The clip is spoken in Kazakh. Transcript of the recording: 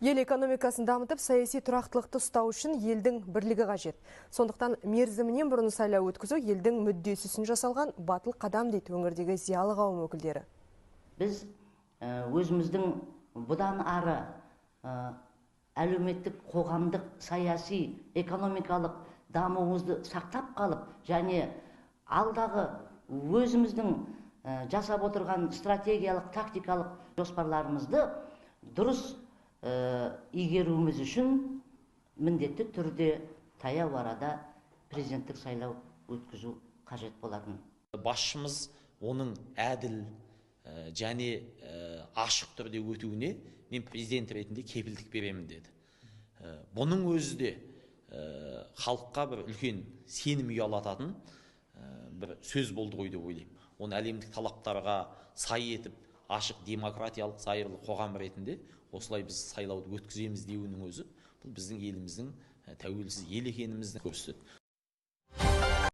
Ел экономикасын дамытып, саяси тұрақтылықты ұстау үшін елдің бірлігі қажет. Сондықтан мерзімінен бұрын сайлау өткізу елдің мүддесі үшін жасалған батыл қадам, дейді өңірдегі зиялы қауым өкілдері. Біз өзіміздің бұдан ары әлеуметтік, қоғамдық, саяси, экономикалық дамуымызды сақтап қалып және алдағы өзіміздің жасап отырған стратегиялық, тактикалық жоспарларымызды дұрыс игеруіміз үшін міндетті түрде таяу арада президенттік сайлау өткізу қажет болатын. Басшымыз оның әділ және ашық түрде өтуіне мен президент ретінде кепілдік беремін деді. Бұның өзі де халыққа бір үлкен сенім ұялататын бір сөз болды ғой деп ойлаймын. Оны әлемдік талаптарға сай етіп, ашық демократиялық зайырлы қоғам ретінде осылай біз сайлауды өткіземіз деуінің өзі бұл біздің еліміздің тәуелсіз ел екенімізді көрсетеді.